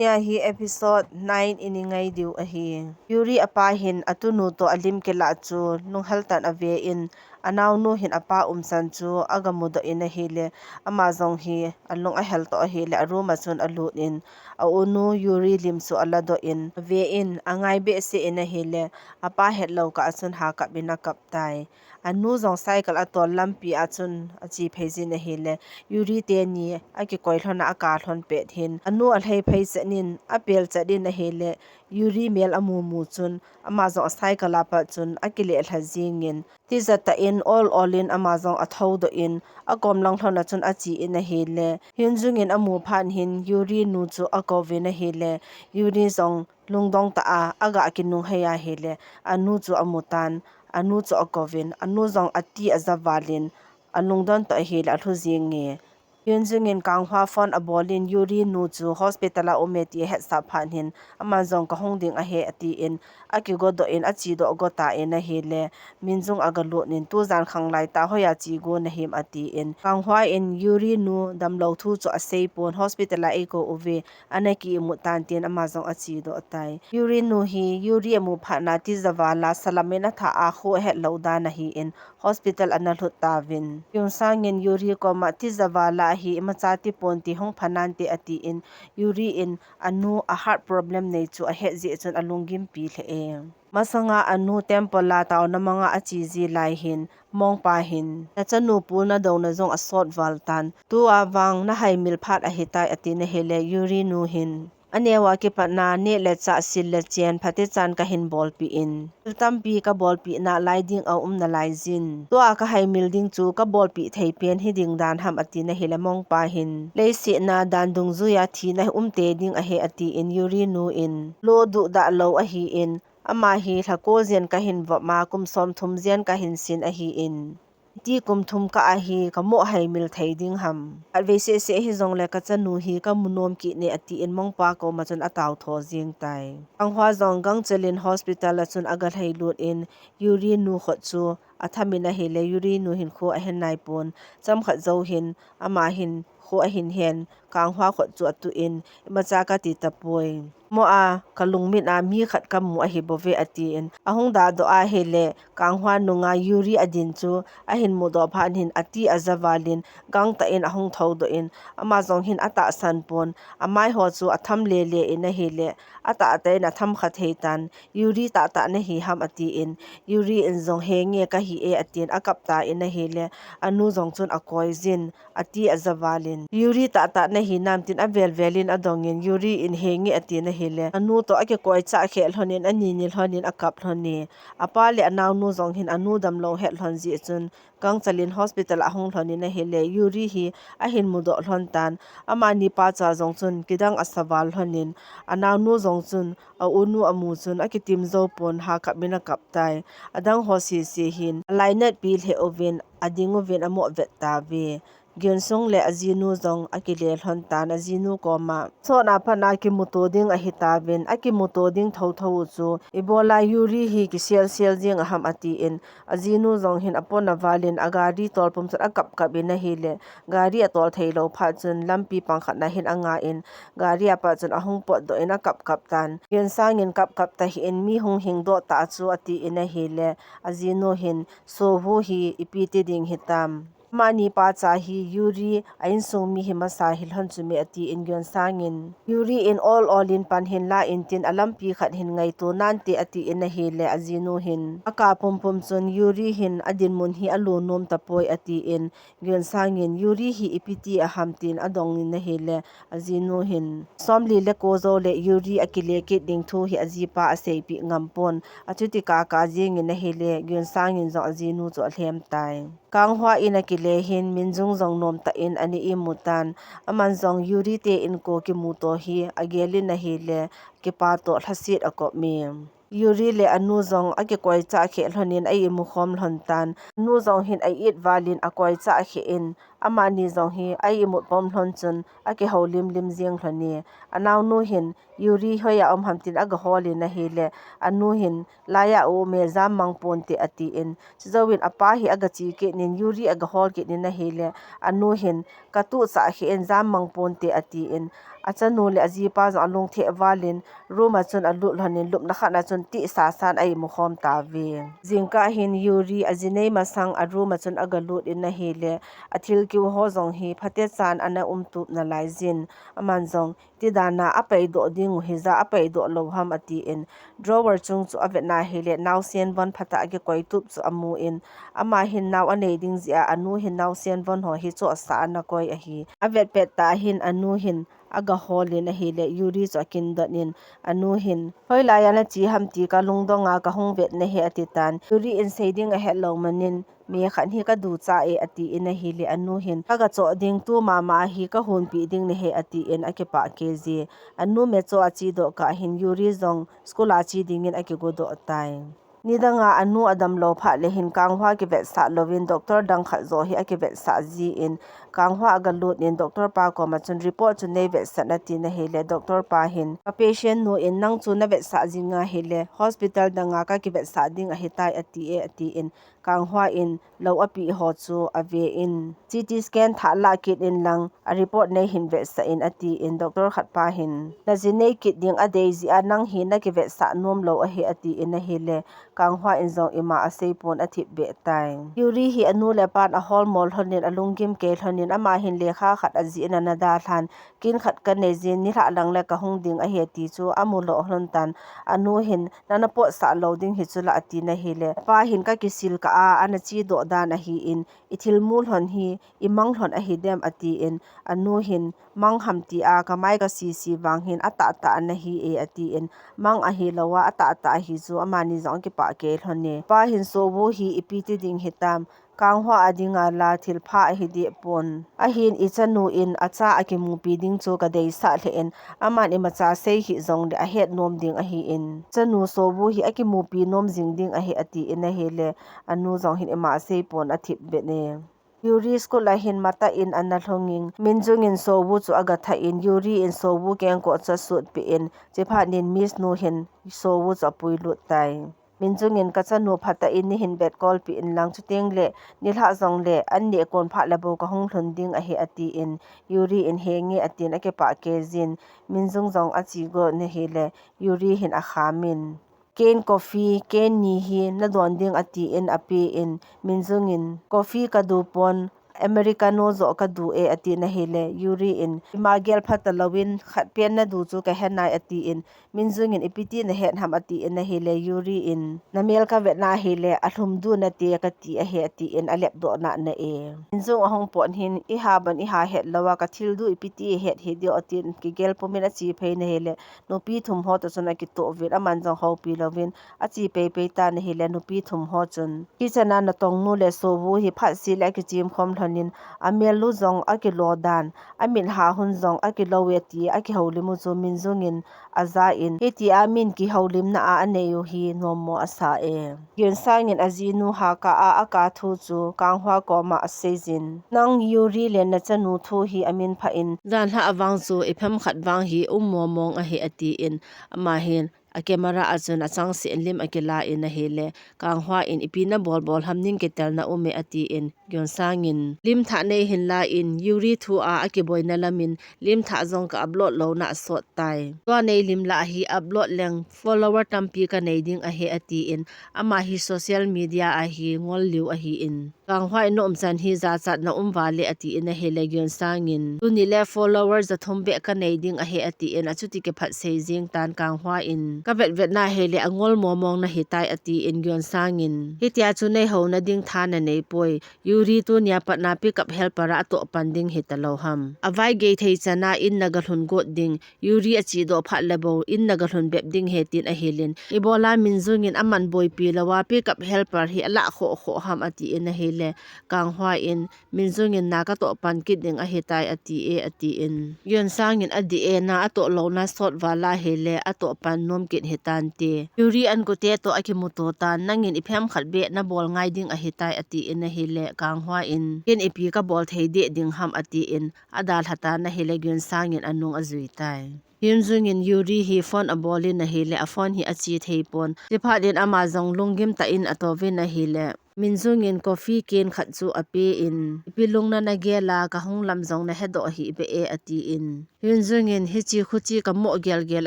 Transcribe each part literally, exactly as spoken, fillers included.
Nia hi episode nine in i ngai diu ahi. Yuri apa hin atunu toh alim kilah chu lunghel tah in ave in, anaunu hin apa umchan chu aga mudoh in ahile, ama jong hi alung ahel toh ahile, a room a chun alut in, a unu Yuri lim chu aladoh in, ave in, angai behseh in ahile, apa hetlou kah a chun hakap in akap tai. Anu jong cycle atol lampi a chun ache phei jin ahile, Yuri teni akikoi lhon a, akap lhon pet hin, anu alhai phei chet in, apel chet in ahile, Yuri mel amu mu chun, ama jong a cycle a pat chun akile lha jing in, tijat tah in ol ol in ama jong athoudoh in, akom lang lhon a chun ache in ahile, Hyunjung in amu phat hin Yuri nu chu akouvin ahile, Yuri jong lungdong tah a aga kinunghei ahile, anu chu amu tan, anu chu akouvin, anu jong ati aja val in, alungdon toh ahile alhu jing e. Hyunjung in Kang Hwa phone abol in Yuri nu chu hospital a um e ti ahetsah phat hin, aman jong kahung ding ahi atin, akigodoh in achedoh go tan ahile, Min Jung aga lut in, tujan khanglai tah hoiya che go nahim atin, Kang Hwa in Yuri nu damlou thu chu asei pon, hospital a eikou uve, ana ki imut tan tin ama jong achedoh tai. Yuri nu hi Yuri amu phat na tija val a salam in atha a, kho ahet lou dan ahin, hospital ana lhut tauvin. Geun Sang in Yuri koma tija val a hi imacha tipon ti, hung pha nante atin, Yuri in anu a heart problem nei chu ahet jeh chun alunggimpi lheh e. Masanga anu temple a taona manga ache ji lai hin, Mongpa hin, nachanu pulna douna jong asot val tan. Tua vang nahaimil phat ahitai, atin ahile, Yuri nu hin, aneo a kipatna neh le chah, sil le chen phatechan kahin bolpeh in, thil tampi kabolpeh nalai ding aum nalai jin. Tua kahaimil ding chu kabolpeh thei pen hiding dan ham, atin ahile, Mongpa hin, leiset a dan dungjuia thina hi um tei ding ahi, atin, Yuri nu in, lo duhdah lou ahin, ama hi lha ko jen kahin vop a, kum somthum jen kahin sin ahin, hiti kum thum kah a hi kamoh haimil thei ding ham. Khatvei seh seh hijongle kachanu hi kamu nom kit e, atin Mongpa koma chun atao tho jing tai. Kang Hwa jong gangchel in hospital a chun aga lhailut in, Yuri nu khut chu atham in ahile, Yuri nu hin kho ahen naipon, chomkhat jou hin, ama hin kho ahin hen, Kang Hwa khut chu atuh in, imacha kati tapoi. Mo a, kalungmit a mi khat kamu ahi bouve, atin, ahung dahdoh ahile, Kang Hwa nunga Yuri adin chu ahin mudoh phat hin ati aja val in, gangtah in ahung thoudoh in, ama jong hin atahsan pon, amai ho chu atham lele in ahile, atahtah in atham kha thei tan, Yuri tahtah nahi ham, atin, Yuri in jong, henge kahi e, atin, akap tan ahile, anu jong chun akoi jin, ati aja val in, Yuri tahtah nahi nam, tin avel vel in adong in, Yuri in, henge, atin ahile, anu toh akikoi chah kheh lhon in, ani ni lhon in akap lhon e. Apa le anaonu jong hin anu damlou het lhon jeh chun, gangchel in hospital a ahung lhon in ahile, Yuri hi ahin mudoh lhon tan, amani pacha jong chun kidang asa val lhon in, anaonu jong chun a unu amu chun akitim jou pon, hakap in akap tai. Adang ho sese hin alainatpi lheh uvin, ading uvin amoh vet tauve. Geun Sang le ajinu jong akile lhon tan, ajinu koma, sot a pat a kimuto ding ahi tauvin, akimuto ding thotho u chu ibola Yuri hi kisel sel jing aham, atin, ajinu jong hin apona val in agari tolpum chun akap kap in ahile, gari atol thei lou phat chun lampi pang khat na hin anga in, gari a pat chun ahung potdoh in akap kap tan. Geun Sang in, kap kap tahih in, mi hung hing doh tah chu, atin ahile, ajinu hin, Seo Woo hi ipi ti ding hitam. Amani pacha hi Yuri a insung mi hi masa hi lhon chu me, atin, Geun Sang in, Yuri in ol ol in pan hin la in tin, alampi khat hin ngaito nante, atin ahile, ajinu hin, akap pumpum chun, Yuri hin adinmun hi alo nom tapoi, atin, Geun Sang in, Yuri hi ipi ti aham, tin adong in ahile, ajinu hin, somli le ko jou le Yuri akile kit ding thu hi ajipa aseipeh ngam pon, achuti kaka jing in ahile, Geun Sang in jong ajinu chu alhem tai. Kang Hwa in akile hin, Min Jung jong nomtah in ana imu tan, aman jong Yuri te inko kimuto hi agel in ahile, kipa toh lhaset akop e. Yuri le anu jong akikoi chah kheh lhon in a imu khom lhon tan. Anu jong hin a it val in akoi chah kheh in, Amani jong hi a imut pom lhon chun akihoulim lim jeng lhon e. Anaonu hin Yuri hoiya um ham tin agahol in ahile, anu hin, "Laiya aume, jam mang ponte," atin. Chujouvin apa hi agache kit in Yuri agahol kit in ahile, anu hin, "Katuh chah kheh in, jam mang ponte," atin. Achanu le ajipa jong alungthim val in room a chun alut lhon in lupna khat a chun tihsa san a imu khom tauve. Jingkah hin Yuri ajinei masang a room a chun agalut in ahile, athil kiu ho jong hi phatechan ana umtup nalai jin. Aman jong, "Tidan a apaidoh ding u hija, apaidoh lou ham?" atin. Drawer chung chu avet in ahile, naosen von phatah a kikoi tup chu amun, ama hin nao anei ding jeh a, anu hin naosen von ho hi chohsah a ana koi ahi. Avet pet tah hin anu hin agahol in ahile, Yuri chu akindot in, anu hin, "Hoilaiya nache ham ti kalungdong a kahung vet nahi," ati tan. Yuri in, "Sei ding ahet lou man in, me khat hi kaducha e," atin ahile, anu hin, "Ka, kachoh ding, tu mama hi kahonpi ding nahi," atin akipah kei je. Anu me cho ache doh kah hin Yuri jong school a che ding in akigodoh tai. Nidang a anu adam lou phat le hin Kang Hwa kivetsah louvin doctor dang khat joh hi akivetsah jin, Kang Hwa agalut in doctor pa koma chun, "Report chu nei vetsah in," atin ahile, doctor pa hin, "Ka patient nu in nang chu navetsah jing ahile, hospital dang a kakivetsah ding ahitai," ati e, atin, Kang Hwa in lou apeh ho chu ave in, "C T scan thah lah kit in lang, a report nei hin vetsah in," atin, doctor khat pa hin, "Najinei kit ding adei jeh a nang hi nakivetsah nom lou ahi," atin ahile, Kang Hwa in jong ima asei pon athip beh tai. Yuri hi anu le apan ahol mo lhon in alunggim kei lhon in, ama hin lekha khat ajih in ana dalhan, "Kin khat kanei jin, nilhah lang le kahung ding ahi," ati chu amu lou lhon tan. Anu hin, "Nana potsah lou ding hi chu la," atin ahile, apa hin, "Kakisil kah a, ana che doh dan ahin, ithilmu lhon hi, imang lhon ahi dem," atin, anu hin, "Mang ham tia kamai kasisi vang hin atahtah ana hi e," atin, "Mang ahilou a, atahtah ahi chu," amani jong akipah kei lhon e. Apa hin, "Seo Woo hi ipi ti ding hitam, Kang Hwa a ding a la thilpha ahi deh pon. Ahin ichanu in acha akimupi ding chu kadeisah lheh in, aman imacha sei hih jongle ahet nom ding ahin, chanu Seo Woo hi akimupi nom jing ding ahi," atin ahile, anu jong hin ima asei pon athip beh e. Yuri school a hin matah in ana lhung in, Min Jung in Seo Woo chu agatha in, Yuri in Seo Woo kengkoh chu asutpeh in, chuphat in Miss nu hin Seo Woo chu apuilut tai. Min Jung in, "Kachanu phatah in neihin vetkolpeh in lang, chuteng le nilhah jongle an neh kon phat le bou kahung lhun ding ahi," atin, Yuri in, "Henge," atin akipah kei jin, Min Jung jong ache got in ahile, Yuri hin akham in, "Ken coffee, ken ni hi nadon ding," atin apen, Min Jung in, "Coffee kadu pon, Americano joh kadu e," atin ahile, Yuri in, "Ima gel phatah louvin khat pen nadu chu kahe nai," atin, Min Jung in, "Ipi ti nahet ham?" atin ahile, Yuri in, "Namel kavet in ahile, alhum du nate kati ahi," atin alep doh nana e. Min Jung ahung pot hin, "Iha ban iha het lou a, kathil du ipi ti ihet hih diu," atin kigel pum in ache phei in ahile, nupi thum ho toh chun akitoh uvin, aman jong houpi louvin ache peipei tan ahile, nupi thum ho chun, "Hichan a natong nu le Seo Woo hi phat seh le akichem khom lhon in, amel u jong akilo dan, amit ha hun jong akilo e," tia akihoulim u chu Min Jung in aja in, "Hitia min kihoulimna a anei u hi nommo asa e." Geun Sang in ajinu Hakah a akah thu chu Kang Hwa koma asei jin, "Nang Yuri le nachanu thu hi amin phah in, janhi a vang chu iphem khat vang hi um momong ahi," atin, ama hin a camera a chun achangseh in lim akila in ahile, Kang Hwa in, "Ipi nabol bol ham, ning kitel na um e," atin, Geun Sang in, "Lim thah neihin la in, Yuri thu a akiboina lam in lim thah jong ka upload louna asot tai. Tua neilim lah hi upload leng follower tampi kanei ding ahi," atin, ama hi social media a hi ngol liu ahin, Kang Hwa in, "Na umchan hi jachat na um val e," atin ahile, Geun Sang in, "Tuni le follower jathum beh kanei ding ahi," atin, achuti kiphatsei jing tan Kang Hwa in, "Kavet vet in ahile angol momong nahitai," atin, Geun Sang in, "Hitia chu neihouna ding tha nanei poi. Yuri tunia pat na pickup helper a atoh pan ding hita lou ham. Avai gei thei chan a in nagalhun got ding, Yuri ache doh phat le bou in nagalhun bep ding ahi," tin ahil in, "Ibola Min Jung in aman boipi lou a pickup helper hi alah khoh khoh ham," atin ahile, Kang Hwa in, "Min Jung in na katoh pan kit ding ahitai ati e," atin, Geun Sang in, "Adih e, na atoh louna sot val ahile atoh pan nom kit hitante. Yuri an kote toh akimuto tan, nangin iphem khat beh nabol ngai ding ahitai," atin ahile, Kang Kang Hwa in, ken ipi kabol thei deh ding ham, atin, adalha tan ahile Geun Sang in anung ajui tai. Hyun Jung in Yuri hi phone abol in ahile, aphone hi ache thei pon. Chuphat in ama jong lunggim tah in atouvin ahile, Min Jung in coffee can khat chu apen, ipi lungna nagel a, kahung lam jong nahedoh hih beh e, atin. Hyun Jung in, hiche khuche kamoh gelgel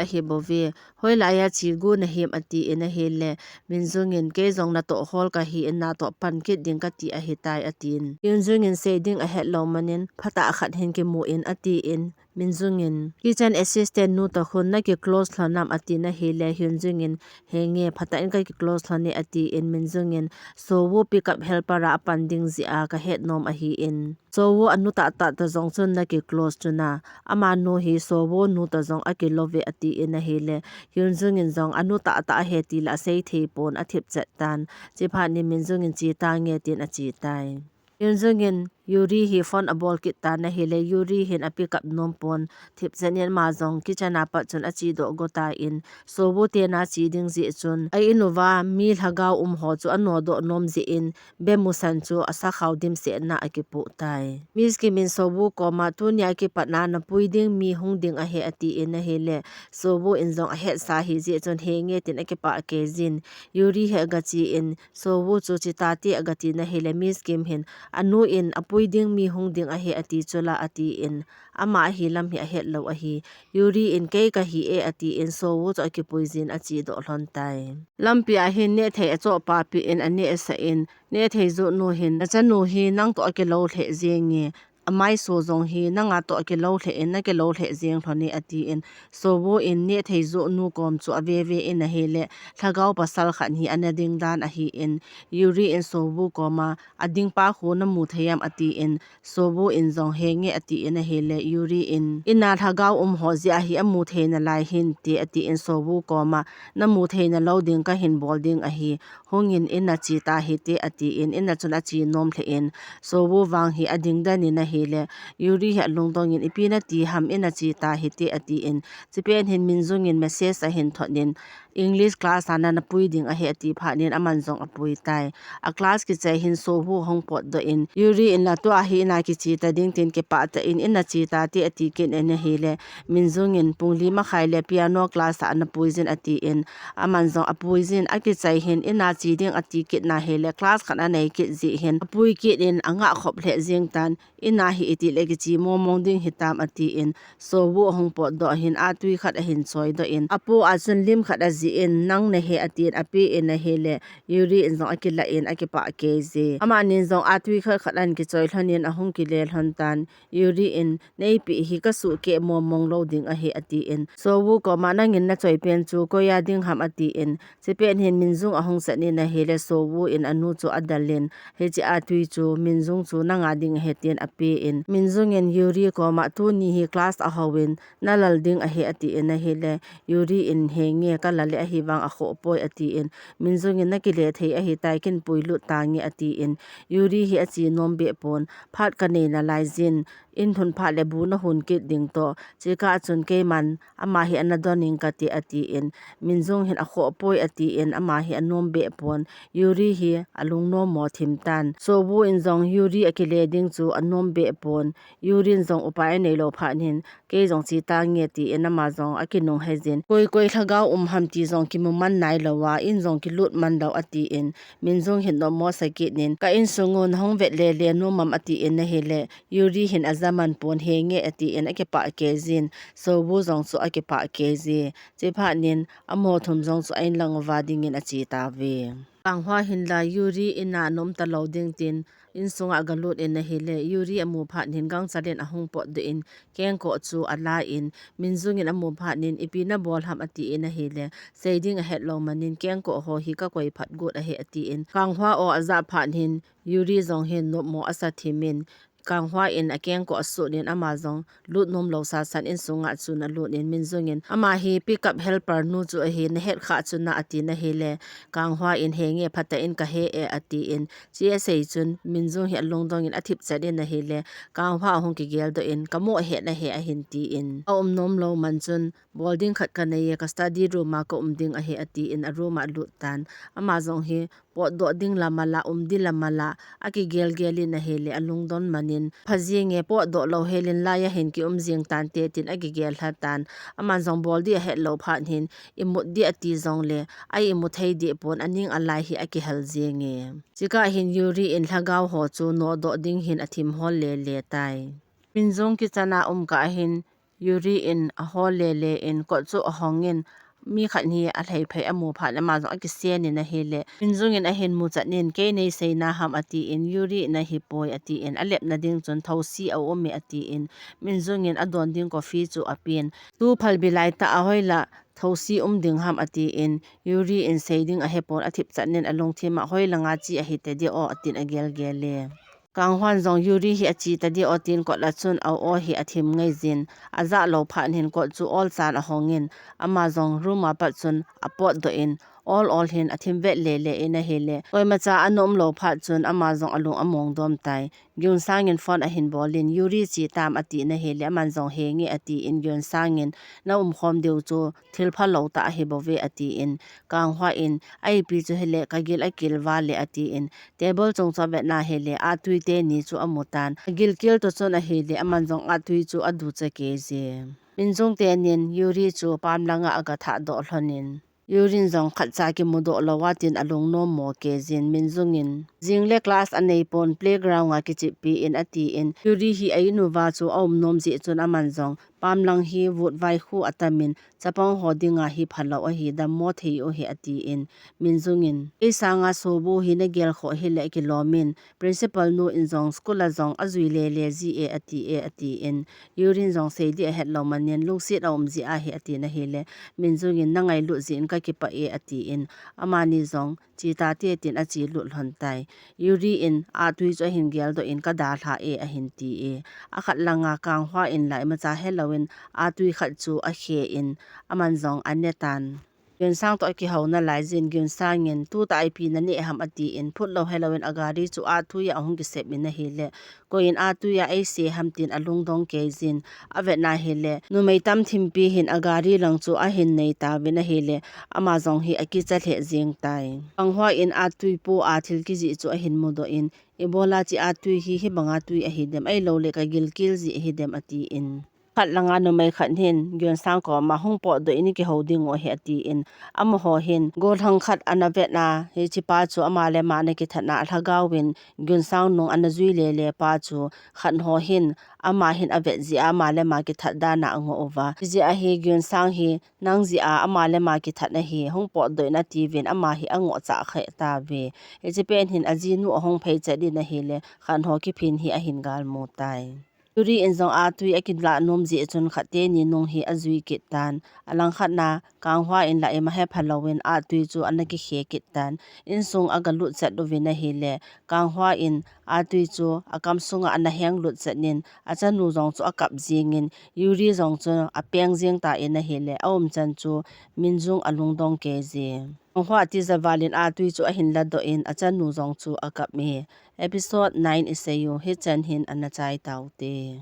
ahi bouve, hoilai a che got nahim, atin ahile, Min Jung in, kei jong natoh hol kahi in, natoh pan kit ding kati ahitai, atin. Hyun Jung in sei ding ahet lou manin, phatah khat hin kimu in, atin, Min Jung in, kitchen assistant nu toh khun naki close lhon am, atin ahile, Hyun Jung in, henge, phatah in kaki close lhon e, atin, Min Jung in, Seo Woo pick up helper a apan ding jeh a kahet nom ahin, Seo Woo anu tahtah toh jong chun naki close chun a, amanu hi Seo Woo nu toh jong akilou ve, atin ahile, Hyun Jung in jong anu tahtah ahi tile asei thei pon, athip chet tan. Chuphat in Min Jung in che tange tin ache tai. Hyun Jung in Yuri hi phone abol kit tan ahile, Yuri hin apick up nom pon, thip chet in ama jong kitchen a pat chun ache doh got tan, Seo Woo te na che ding jeh chun, a in uva mi lhagao um ho chu anodoh nom jeh in, Bae Mu San chu asakhao dimset na akipoh tai. Miss Kim in Seo Woo koma, tunia kipat na napui ding mi hung ding ahi, atin ahile, Seo Woo in jong ahetsa ahi jeh chun henge tin akipah kei jin, Yuri hi agache in, Seo Woo chu che tante agati na ahile, Miss Kim hin, anu in apui ding mi hung ding ahi ati chula, atin, ama ahi lam hi ahet lou ahi. Yuri in, kei kahi e, atin, Seo Woo chu akipui jin ache doh lhon tai. Lampi a hin nehthei achoh pa pi in aneh asah in, nehthei joh nu hin, nachanu hi nang toh akilou lheh jenge, amaiso jong hi nanga toh akilou lheh in, nakilou lheh jeng lhon e, atin, Seo Woo in nehthei joh nu kom chu aveve in ahile, lhagao pasal khat hi ana ding dan ahin, Yuri in Seo Woo koma, ading pa khu namu thei am, atin, Seo Woo in jong henge, atin ahile, Yuri in, in a lhagao um ho jeh a hi amu thei nalai hinte, atin, Seo Woo koma, namu thei nalou ding kahin bol ding ahi, hung in in a che ta hite, atin, in a chun ache nom lheh in, Seo Woo vang hi ading den in ahile, Yuri hi alungdong in, ipi nati ham, in a che ta hite, atin, chupet hin Min Jung in message ahin thot in, English class a nana pui ding ahi, ati phat in aman jong apui tai. A class kichai hin Seo Woo ahung potdoh in, Yuri in la tua hi in a kiche ta ding tin kipah tah in, in a che tate, ati kit in ahile, Min Jung in pung li makhai le piano class a ana pui jin, atin, aman jong apui jin, akichai hin in a che ding ati kit na ahile, class khat anei kit jeh hin, apui kit in angah khop lheh jeng tan, in a hi itile kiche mongmong ding hitam, atin, Seo Woo ahung potdoh hin atui khat ahin choidoh in, apo a chun lim khat ajih in, nang nahi, atin, apen ahile, Yuri in jong akilah in, akipah kei je. Amanin jong atui khat khat ahin kichoi lhon in, ahung kile lhon tan, Yuri in, neipeh hi kasuhkeh mongmong lou ding ahi, atin, Seo Woo koma, nangin nachoi pen chu koi a ding ham, atin, chupet hin Min Jung ahung sat in ahile, Seo Woo in anu chu adal in, hiche atui chu Min Jung chu nanga ding ahi, tin apen, Min Jung in Yuri koma, tuni hi class ahou in, nalal ding ahi, atin ahile, Yuri in, henge, kalal e, ahivang akhoh poi, atin, Min Jung in, nakile thei ahitai, kin puilut tange, atin, Yuri hi ache nom beh pon, phat kanei nalai jin, in lhun phat le bu nahon kit ding toh, chukah chun keiman, ama hi ana don ing kate, atin, Min Jung hin akhoh poi, atin, ama hi anom beh pon, Yuri hi alungnom mo thim tan. Seo Woo in jong Yuri akile ding chu anom beh pon, Yuri in jong upai anei lou phat hin, kei jong che tange, tin ama jong akinung hei jin. Koi koi lhagao um ham ti jong kimu man nai lou a, in jong kilut man lou, atin, Min Jung hin nopmo sa kit in, ka insung u nahung vet lele nom am, atin ahile, Yuri hin aja man pon, henge, atin akipah kei jin, Seo Woo jong chu akipah kei je. Chuphat in, amaho thum jong chu a-in lang uva dingin ache tauve. Kang Hwa hin la Yuri in a ana um talou ding tin, insunga agalut in ahile, Yuri amu phat in gangchal in ahung potdoh in, kengkoh chu ala in, Min Jung in amu phat in, ipi nabol ham, atin ahile, sei ding ahet lou man in, kengkoh ho hi kakoi phat got ahi, atin, Kang Hwa o ajah phat in, Yuri jong hin nopmo asa thim in, Kang Hwa in akeng ko asut in ama jong lut nom lou sasan insunga chun alut in Min Jung in ama hi pickup helper nu chu ahi, nahet kha chu na ati na hile, Kang Hwa in henge phatah in kahe e ati in, chi asei chun Min Jung hi alungdong in athip chet in ahile, Kang Hwa ahung kigel doh in, kamo ahe na he ahin ti in, aum nom lou man chun, bol ding khat kanei e, ka study room a kaum ding ahi ati in a room a alut tan. Ama jong hi potdoh ding lamala, um ding lamala, akigel gel in ahile, alungdon man in, pha jing e, potdoh lou hel in laiya hin kium jing tante tin akigel lha tan. Aman jong bol ding ahet lou phat hin, imut ding ati jongle, a imu thei ding pon, aning alai hi akihal jing e. Chikah hin Yuri in lhagao ho chu nodoh ding hin athim hol lele tai. Min Jung kitchen a um kah hin, Yuri in ahol lele in kot chu ahong in, mi khat hi alhai phei amu phat in ama jong akisen in ahile, Min Jung in ahin mu chet in, kei nei sei na ham ati in, Yuri in ahipoi ati in, alep na ding chun thosi aum e ati in, Min Jung in adon ding coffee chu apen, tu phalbi lai tah a hoilah thosi um ding ham ati in, Yuri in sei ding ahepon athip chet in alungthim a, hoilanga chi ahi tading o atin agel gel e. Kang Hwa in jong Yuri hi achi tading o tin kot la chun a-o hi athim ngai jin, ajah lou phat hin kot chu ol chan ahong in, ama jong room a pat chun apotdoh in, ol ol hin athim vet lele in ahile, koimacha ana um lou phat chun ama jong alung among dom tai. Geun Sang in phone ahin bol in, Yuri chi tam ati na hile, aman jong henge ati in, Geun Sang in na umkhom diu chu thil phalou tah ahi bou ve ati in, Kang Hwa in, a ipi chu hile, kagil akil val e ati in, table chung chu avet na hile, ahtui teni chu amu tan. Agilkel to chun ahile, aman jong ahtui chu adu cha kei je. Min Jung tenin Yuri chu pam langa aga thah doh lhon in, Yuri in jong khatcha kimu doh lou a tin alung nom mo kei jin, Min Jung in, jing le class anei pon, playground a kichippi in ati in, Yuri hi a in uva chu aum nom jeh chun aman jong pam lang hi vut vai khu atam in, chapang ho dinga hi phalou ahi, dammo thei u hi ati in, Min Jung in, kei sanga sobu hi nagel khoh hile kilom in, principal nu in jong school a jong ajui lele ji e ati e ati in, Yuri in jong sei ding ahet lou man in, lungset aum jeh ahi ati na hile, Min Jung in na ngailut jeh in kakipah e ati in, amani jong chi tate tin achi lut lhon tai. Yuri in ahtui chu ahin gel doh in, ka dalha e ahin ti e. Akhat langa Kang Hwa in la imacha helou in ahtui khat chu akhe in, aman jong ane tan. Geun Sang to akihou nalai jin, Geun Sang in, tu tah ipi naneh ham ati in, phut lou helou in agari chu ahtui a ahung kisep in ahile, koi in ahtui a eise ham tin alungdong kei jin, avet na hile, numei tam thimpi hin agari lang chu ahin nei tauvin ahile, ama jong hi akicha lheh jeng tai. Kang Hwa in ahtui pu a thil kijih chu ahin mudoh in, ibola chi ahtui hi, hibanga tui ahi dem, ahilou le kagilkel jeh ahi dem ati in. Khat langa numei khat hin, Geun Sang koma hung potdoh in, ikihou ding u ahi ati in, amaho hin, gollhang khat ana vet na, hiche pa chu ama le ama ana kithat na, alhagao in, Geun Sang nung ana jui lele pa chu, khat ho hin, ama hin avet jeh a, ama le ama kithat dan a angoh uva. Hijeh a hi, Geun Sang hi, nang jeh a, ama le ama kithat nahi, hung potdoh in atiuvin, ama hi angoh chah khe tauve. Hiche pen hin, ajinu ahung phei chet in ahile, khat ho kiphin hi ahin galmu tai. Yuri in jong ahtui akilah nom jeh chun khat teni nung hi ajui kit tan. Alangkhat na, Kang Hwa in la ima hepha lou in ahtui chu ana kikhe kit tan. Insung aga lut chet uvin ahile, Kang Hwa in ahtui chu akam sunga ana heng lut chet in, achanu jong chu akap jeng in, Yuri jong chu apeng jeng tan ahile, aumchan chu Min Jung alungdong kei je. Kang Hwa tija val in ahtui chu ahin ladoh in, achanu jong chu akap e. Episode nine isei u, hichan hin ana chai taute.